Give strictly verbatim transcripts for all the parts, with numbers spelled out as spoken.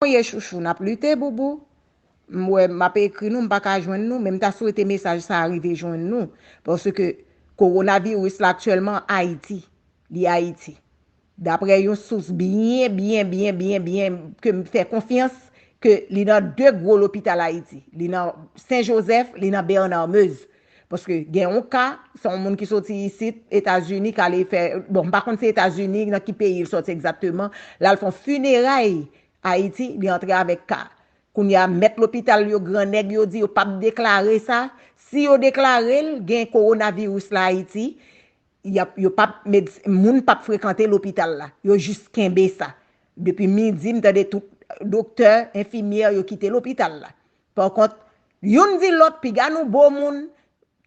Kounye chouchou, n ap lite, boubou. M wè, m ap ekri nou, m pa ka jwenn nou, men m ta swete mesaj sa a rive jwenn nou. Paske kowonaviris la aktyèlman Ayiti. Li Ayiti. Daprè yon sous byen, byen, byen, byen, byen, ke m fè konfyans, ke li nan de gwo lopital Ayiti. Li nan Sen Jozèf, li nan Bernard Meuze. Paske gen yon ka, se yon moun ki soti isit, Etazini, k ale fè, bon, m pa konn se Etazini, nan ki peyi l soti egzakteman, l al fè yon fineray Ayiti, li antre avèk ka. Kounye a, mèt lopital yo, gran nèg yo di yo p ap deklare sa. Si yo deklare l, gen kowonaviris la Ayiti, y ap, yo p ap, medsi-, moun p ap frekante lopital la. Yo jis kenbe sa. Depi midi, m tande tout doktè, enfimyè, yo kite lopital la. Pa kont, youn di lòt, piga nou bo moun,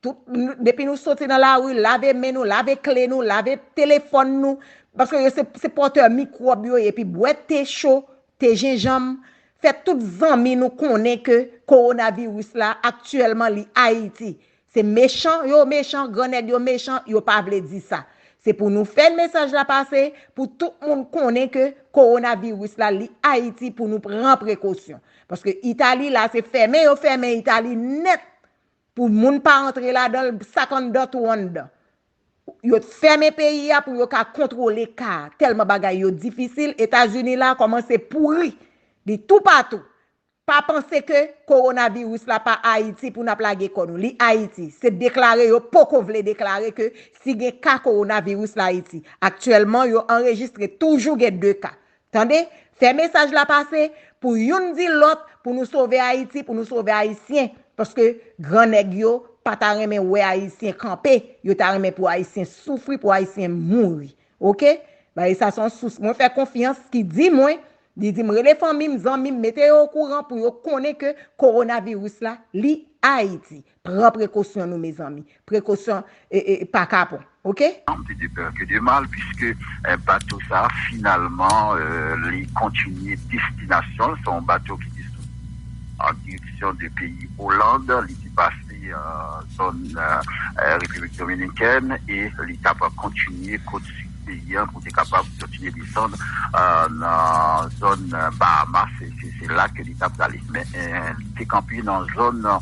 tout, depi nou soti nan lari, lave men nou, lave kle nou, lave telefòn nou, paske yo se, se pòtè mikwòb yo ye, epi bwè te cho, te jenjanm, fè tout zanmi nou konnen ke kowonaviris la aktyèlman li Ayiti. Se mechan yo mechan, gran nèg yo mechan, yo pa vle di sa. Se pou nou fè mesaj la pase, pou tout moun konnen ke kowonaviris la li Ayiti, pou nou pran prekosyon. Paske Itali la, se fèmen yo fèmen Itali nèt, pou moun pa antre ladan l, sak anndan tou anndan. Yo fèmen peyi a pou yo ka kontwole ka a. Tèlman bagay yo difisil, Etazini la kòmanse pouri. Li toupatou. Pa panse ke kowonaviris la pa Ayiti pou n ap lage kò nou. Li Ayiti. Se deklare yo poko vle deklare ke si gen ka kowonaviris la Ayiti. Aktyèlman, yo anrejistre toujou gen de ka. Tande? Fè mesaj la pase pou youn di lòt, pou nou sove Ayiti, pou nou sove Ayisyen. Paske gran nèg yo pa ta renmen wè Ayisyen kanpe. Yo ta renmen pou Ayisyen soufri, pou Ayisyen mouri. Oke? Bagay sa se yon sous mwen fè konfyans ki di mwen, li di m rele fanmi m, zanmi m, mete yo okouran pou yo konnen ke kowonaviris la, li Ayiti. Pran prekosyon nou, mezanmi. Prekosyon e, e, pa kapon. Oke? Plus de peur que de mal, puisque euh, bato sa, finalman, euh, li kontinye destinasyon l. Se yon bato ki te sou an direksyon de peyi Oland. Li te pase euh, zòn euh, euh, Repiblik Dominikèn e li t ap kontinye kot sid peyi an pou te kapab kontinye desann euh, nan zòn euh, Bahamas. Se, se, se la ke li t ap prale. Men euh, li te kanpe nan zòn euh,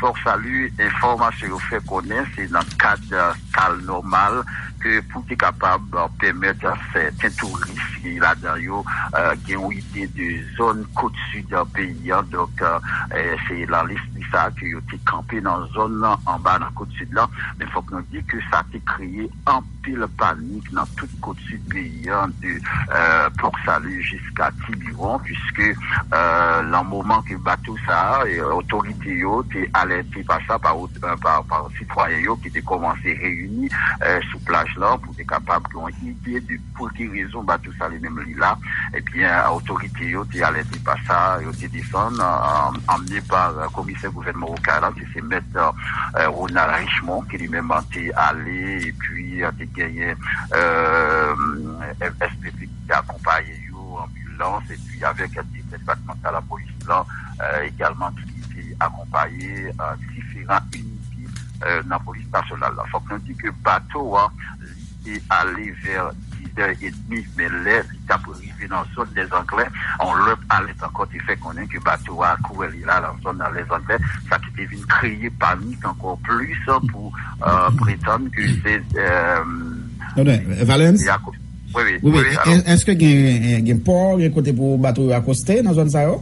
Port Salut. Enfòmasyon yo fè konnen se nan kad euh, kal nòmal ke pou te kapab euh, pèmèt euh, sèten touris ki ladan yo euh, gen yon ide de zòn kot sid euh, peyi an. Donk, euh, euh, se nan lespri sa ke yo te kanpe nan zòn nan anba nan kot sid lan. Men fòk nou di ke sa te kreye anpil panik nan tout kot sid peyi an, de euh, Port Salut jiska Tibiwon, puiske euh, nan moman ke bato sa a, e, otorite yo te alète pa sa, pa, pa, pa sitwayen yo ki te kòmanse reyini euh, sou plaj lan pou te kapab gen yon ide de pou ki rezon bato sa li menm li la. Ebyen, otorite yo te alète pa sa, yo te desann, euh, anmennen pa euh, komisè gouvènman Okay lan, ki se mèt euh, Ronald Richemond, ki li menm te ale, epi euh, te genyen euh, S P P ki te akonpaye yo, anbilans, epi avèk direktè depatmantal lapolis lan euh, egalman ki te akonpaye euh, diferan inite euh, nan polis nasyonal la. Fòk nou di ke bato a, li te ale vè dizè edmi, men lè li t ap rive nan zòn Lèzanglè, yon lòt alèt ankò te fè konnen ke bato a kouvè li la nan zòn nan Lèzanglè, sa ki te vin kreye panik ankò plis pou euh, pretann ke se euh, Valens? Wi, wi. Wi, wi. Èske gen, gen pò, gen kote pou bato yo akoste nan zòn sa yo?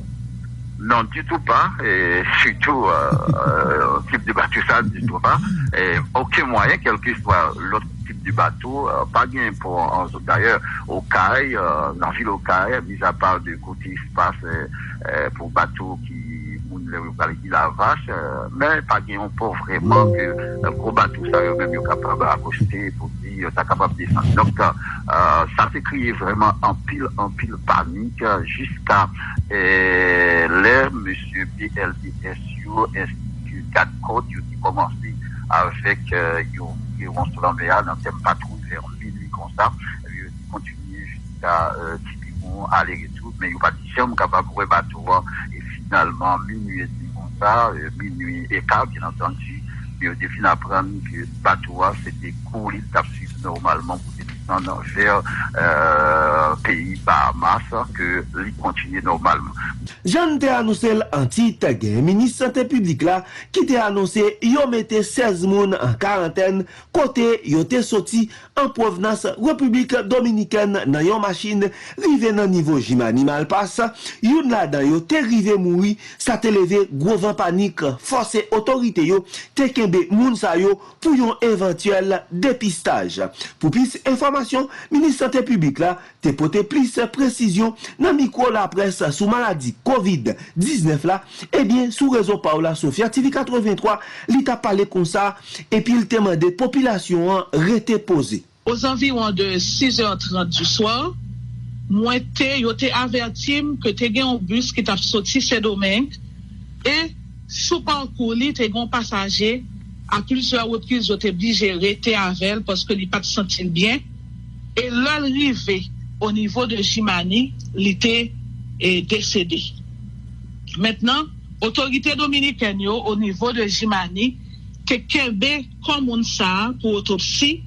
Non, ditou pa. E sitou euh, tip de bato sa, ditou pa. E okenn mwayen, kèlkeswa lòt tip de bato, euh, pa gen pò an zòn. Dayè, Okay, euh, nan vil Okay, mizapa de kote espas euh, euh, pou bato ki moun lè yo pral Lavach, euh, men pa gen yon pò vrèman ke euh, gwo bato sa yo menm yo kapab akoste pou di yo ta kapab desann. Donk, euh, sa te kreye vrèman anpil, anpil panik euh, jiska euh, lè mesye B L D S yo enstitye gad kòt yo te kòmanse avèk euh, yon yon sou lanmè a nan tèm patwouy vè minui konsa. Yo te kontinye jiska euh, Tibiwon, ale retou, men yo pa t janm kapab wè bato an. E finalman, minui edmi konsa, euh, minui eka, byen antandi, yo te fin aprann ke bato a se te kou li t ap swiv nòmalman pou te Nan, nan, vè, euh, peyi Bahamas, ke li kontinye nòmalman. Jan n te anonse l an tit, gen minis sante piblik la ki te anonse yo mete sèz moun an karantèn kote yo te soti an pwovnans Repiblik Dominikèn nan yon machin rive nan nivo Jimani Malpas. Youn ladan yo te rive mouri, sa te leve gwo van panik, fòse otorite yo te kenbe moun sa yo pou yon evantyèl depistaj. Pou plis enfòmasyon, minis sante piblik la te pote plis presizyon nan mikwo laprès sou maladi kovid diznèf la. Ebyen, sou rezo pa w la, Sofia T V katreventwa, li t ap pale konsa, epi l te mande popilasyon an rete poze. Aux environs de six heures trente du soir, mwen te, yo te avèti m ke te gen yon bis ki t ap soti Sendomeng e sou pakou li te gen yon pasaje, a plizyè repriz yo te blije rete avè l paske li pa t santi l byen. E lè l rive o nivo de Jimani, li te e, desede. Mentnan, otorite dominikèn yo o nivo de Jimani te kenbe kò moun sa a pou otopsi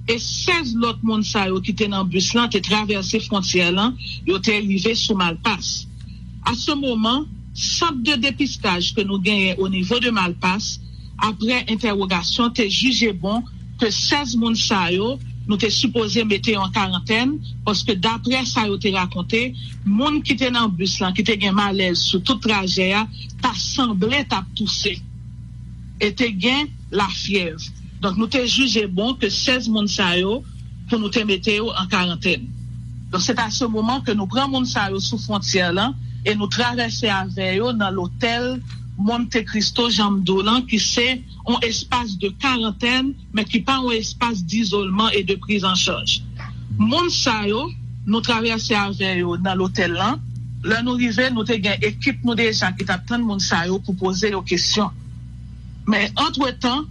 e sèz lòt moun sa yo ki te nan bis lan te travèse fwontyè lan, yo te rive sou Malpas. A se moman, sant de depistaj ke nou genyen o nivo de Malpas, apre entèwogasyon, te jije bon ke sèz moun sa yo, nou te sipoze mete yo an karantèn, paske dapre sa yo te rakonte, moun ki te nan bis lan, ki te gen malèz sou tout trajè a, ta sanble t ap touse e te gen lafyèv. Donk, nou te jije bon ke sèz moun sa yo, pou nou te mete yo an karantèn. Donk, se ta se moman ke nou pran moun sa yo sou fwontyè lan e nou travèse avè yo nan lotèl Monte Cristo, jan m di w lan, ki se yon espas de karantèn, men ki pa yon espas dizolman e de priz an chaj. Moun sa yo, nou travèse avè yo nan lotèl lan. Lè nou rive, nou te gen ekip nou deja ki t ap tann moun sa yo pou poze yo kesyon. Men, antretan,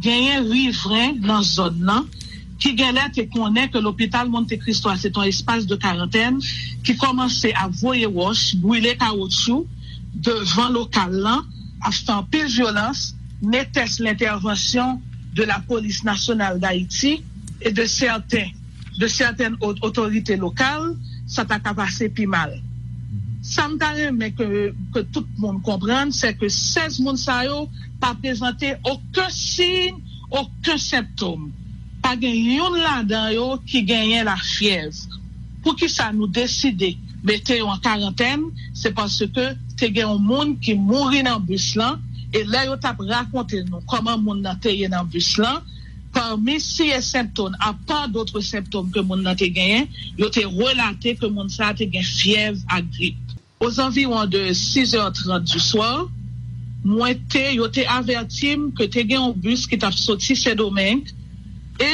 genyen rivren nan zòn nan ki genlè te konnen ke lopital Monte Cristo a se t yon espas de karantèn ki kòmanse ap voye wòch, brile kawotchou devan lokal lan, ap fè anpil vyolans, netès lentèvansyon de la Police Nationale d'Haïti et de certains de certaines autorités locales, sa ta ka pase pi mal. Sa m ta renmen ke, ke tout moun konprann, se ke sèz moun sa yo pa prezante okenn siy, okenn senptòm. Pa gen youn ladan yo ki genyen lafyèv. Poukisa nou deside mete yo an karantèn? Se paske te gen yon moun ki mouri nan bis lan, e lè yo t ap rakonte nou kòman moun nan te ye nan bis lan, pami siy e sentòm, apa dotre sentòm ke moun nan te genyen, yo te relate ke moun sa a te gen fyèv ak grip. Aux environs de six heures trente du soir, mwen te, yo te avèti m ke te gen yon bis ki t ap soti Sendomeng e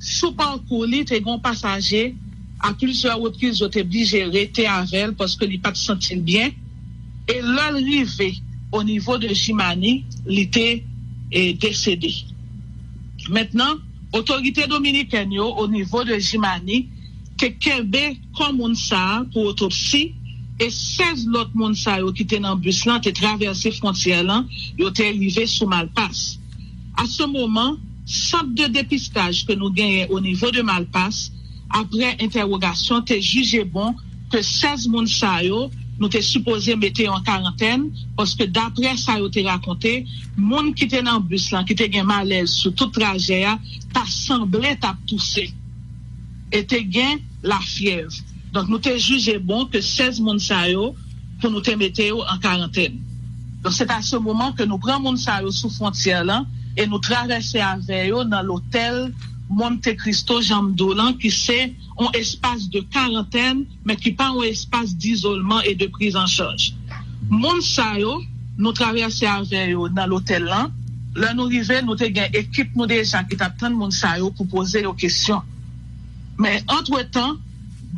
sou pakou li te gen yon pasaje, a plizyè repriz yo te blije rete avè l paske li pa t santi l byen. E lè l rive o nivo de Jimani, li te e, desede. Mentnan, otorite dominikèn yo o nivo de Jimani te kenbe kò moun sa a pou otopsi e sèz lòt moun sa yo ki te nan bis lan te travèse fwontyè lan, yo te rive sou Malpas. A se moman, sant de depistaj ke nou genyen o nivo de Malpas, apre entèwogasyon, te jije bon ke sèz moun sa yo, nou te sipoze mete yo an karantèn, paske dapre sa yo te rakonte, moun ki te nan bis lan, ki te gen malèz sou tout trajè a, ta sanble t ap touse e te gen lafyèv. Donk, nou te jije bon ke sèz moun sa yo pou nou te mete yo an karantèn. Donk, se ta se moman ke nou pran moun sa yo sou fwontyè lan e nou travèse avè yo nan lotèl Monte Cristo, jan m di w lan, ki se yon espas de karantèn, men ki pa yon espas dizolman e de priz an chaj. Moun sa yo, nou travèse avè yo nan lotèl lan. Lè nou rive, nou te gen ekip nou deja ki t ap tann moun sa yo pou poze yo kesyon. Men, antretan,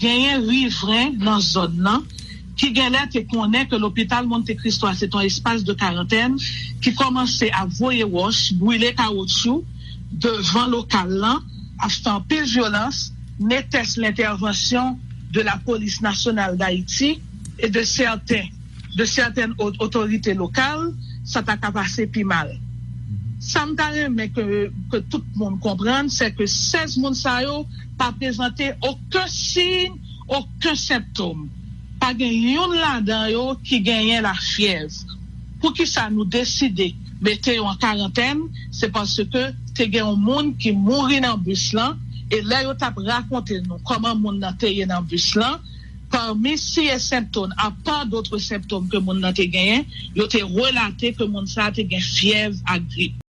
genyen rivren nan zòn nan ki genlè te konnen ke lopital Monte Cristo a se t yon espas de karantèn ki kòmanse ap voye wòch, brile kawotchou devan lokal lan, ap fè anpil vyolans, netès lentèvansyon de la Police Nationale d'Haïti et de certains de certaines autorités locales, sa ta ka pase pi mal. Sa m ta renmen ke, ke tout moun konprann, se ke sèz moun sa yo pa prezante okenn siy, okenn sentòm. Pa gen youn ladan yo ki genyen lafyèv. Poukisa nou deside mete yo an karantèn? Se paske te gen yon moun ki mouri nan bis lan, e lè yo t ap rakonte nou kòman moun nan te ye nan bis lan, pami siy e sentòm, apa dotre sentòm ke moun nan te genyen, yo te relate ke moun sa a te gen fyèv ak grip.